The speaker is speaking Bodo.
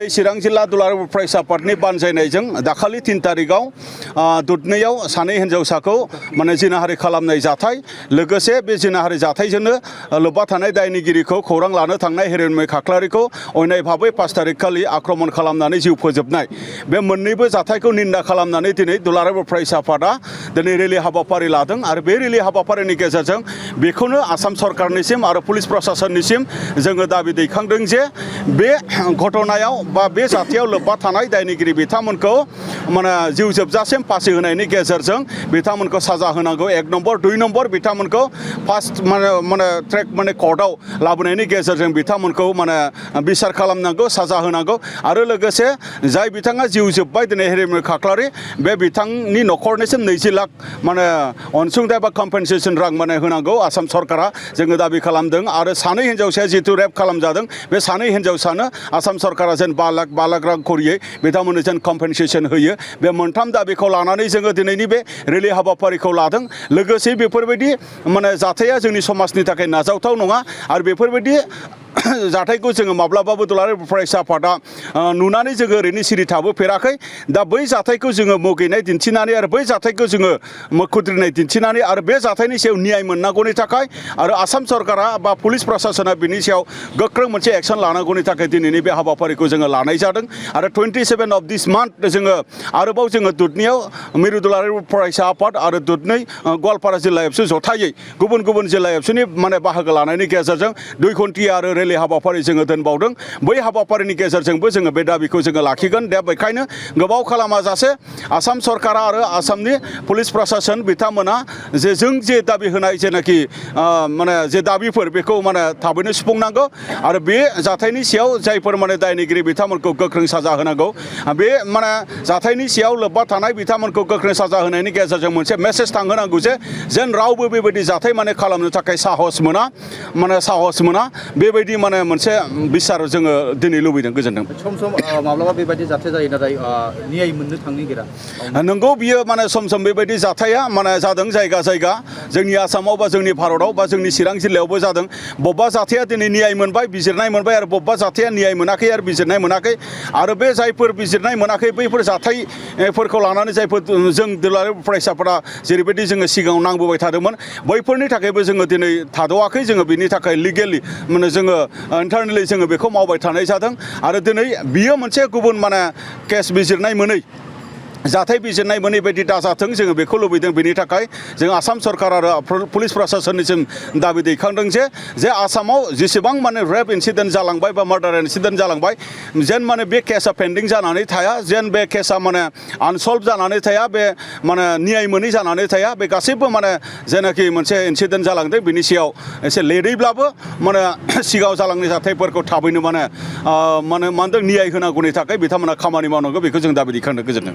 चिरां जिल्ला दुलाराय फरायसा आफादनि बानजायनायजों दाखालि 3 तारिखआव दुधनैयाव सानै हिन्जावसाखौ माने जिनाहारि खालामनाय जाथाय लोगोसे बे जिनाहारि जाथायजोंनो लोब्बा थानाय दायनिगिरिखौ खौरां लानो थांनाय रनमय खाख्लारिखौ अयनाय भाबै 5 तारिख खालि आक्रमण खालामनानै जिउ फोजोबनाय बे मोन्नैबो जाथायखौ निन्दा खालामनानै दिनै दुलाराय फरायसा आफादा दिनै रेलि हाबाफारि लादों आरो बे रेलि हाबाफारिनि गेजेरजों बेखौनो आसाम सरकारनिसिम आरो पुलिस प्रशासननिसिम जोङो दाबि दैखांदों जे बे घटनायाव बा बे जाथायाव लोब्बा थानाय दायनिगिरि बिथांमोनखौ माने जिउ जोबजासिम फासि होनायनि गेजेरजों बिथांमोनखौ साजा होनांगौ 1 नम्बर 2 नम्बर बिथांमोनखौ फार्स्ट माने ट्रेक माने कोर्टआव लाबोनायनि गेजेरजों बिथांमोनखौ माने बिसार खालामनांगौ साजा होनांगौ आरो लोगोसे जाय बिथाङा जिउ जोब्बाय दिनै रनमय खाख्लारि बे बिथांनि न'खरनिसिम 20 लाख माने अनसुंथाइ बा कम्पेनसेसन रां माने होनांगौ आसाम सरकारा जोङो दाबि खालामदों आरो सानै हिन्जावसाया जितु रेप खालामजादों बे सानै हिन्जावसानो आसाम सरकारा जेन 5 लाख रां खरियै बिथांमोननो जेन कम्पेनसेसन होयो बे मोनथाम दाबिखौ लानानै जोङो दिनैनि बे रेलि हाबाफारिखौ लादों लोगोसे बेफोरबायदि माने जाथाया जोंनि समाजनि थाखाय नाजावथाव नङा आरो बेफोरबायदि जाथायखौ जोङो माब्लाबाबो दुलाराय फरायसा आफादा नुनानै जोङो ओरैनो सिरि थाबोफेराखै दा बै जाथायखौ जोङो मुगैनाय दिन्थिनानै आरो बै जाथायखौ जोङो खुद्रिनाय दिन्थिनानै आरो बे जाथायनि सायाव न्याय मोननांगौनि थाखाय आरो आसाम सरकारा बा पुलिस प्रशासना बिनि सायाव गोख्रों मोनसे एक्सन लानांगौनि थाखाय दिनैनि बे हाबाफारिखौ जोङो लानाय जादों आरो 27 अफ दिस मान्थ जोङो आरोबाव जोङो दुधनैयाव मिरु दुलाराय फरायसा आफाद आरो दुधनै गवालपारा जिल्ला एबसु जथायै गुबुन जिल्ला एबसुनि माने बाहागो लानायनि गेजेरजों 2 घन्टिया आरो रेलि हाबाफारि जोङो दोनबावदों बै हाबाफारिनि गेजेरजोंबो जोङो बे दाबिखौ जोङो लाखिगोन दा बेखायनो गोबाव खालामाजासे आसाम सरकारा आरो आसामनि पुलिस प्रशासन बिथांमोना जे जों जे दाबि होनाय जेनाखि माने जे दाबिफोर बेखौ माने थाबैनो सुफुंनांगौ आरो बे जाथायनि सायाव जायफोर माने दायनिगिरि बिथांमोनखौ गोख्रों साजा होनांगौ बे माने जाथायनि सायाव लोब्बा थानाय बिथांमोनखौ गोख्रों साजा होनायनि गेजेरजों मोनसे मेसेज थांहोनांगौ जे जेन रावबो बेबायदि जाथाय माने खालामनो थाखाय साहस मोना बेबायदि माने मोनसे बिसार जोङो दिनै लुबैदों गोजोनदों सम माब्लाबा बेबायदि जाथाय जायो नाथाय न्याय मोननो थांनो नागिरा नंगौ बियो माने सम बेबायदि जाथाया माने जादों जायगा जोंनि आसामाव बा जोंनि भारताव बा जोंनि चिरां जिल्लायावबो जादों बबेबा जाथाया दिनै न्याय मोनबाय बिजिरनाय मोनबाय आरो बबेबा जाथाया न्याय मोनाखै आरो बिजिरनाय मोनाखै आरो बे जायफोर बिजिरनाय मोनाखै बैफोर जाथायफोरखौ लानानै जायफोर जों दुलाराय फरायसाफोरा जेरैबायदि जोङो सिगाङाव नांबोबाय थादोंमोन बैफोरनि थाखायबो जोङो दिनै थाद'आखै जोङो बिनि थाखाय लिगेलि माने जोङो इन्टारनेलि जोङो बेखौ मावबाय थानाय जादों आरो दिनै बियो मोनसे गुबुन माने केस बिजिरनाय मोनै जाथाय बिजिरनाय मोनै बायदि दाजाथों जोङो बेखौ लुबैदों बेनि थाखाय जों आसाम सरकार आरो पुलिस प्रशासननिसिम दाबि दैखांदों जे आसामाव जेसेबां माने रेप इन्सिडेन्ट जालांबाय बा मार्डार इन्सिडेन्ट जालांबाय जेन माने बे केसा पेन्डिं जानानै थाया जेन बे केसा माने आनसल्भ जानानै थाया बे माने न्याय मोनै जानानै थाया बे गासैबो माने जेनाखि मोनसे इन्सिडेन्ट जालांदों बिनि सायाव एसे लेटैब्लाबो माने सिगाङाव जालांनाय जाथायफोरखौ थाबैनो माने मा होनदों न्याय होनांगौनि थाखाय बिथांमोना खामानि मावनांगौ बेखौ जों दाबि दैखांदों गोजोनथों।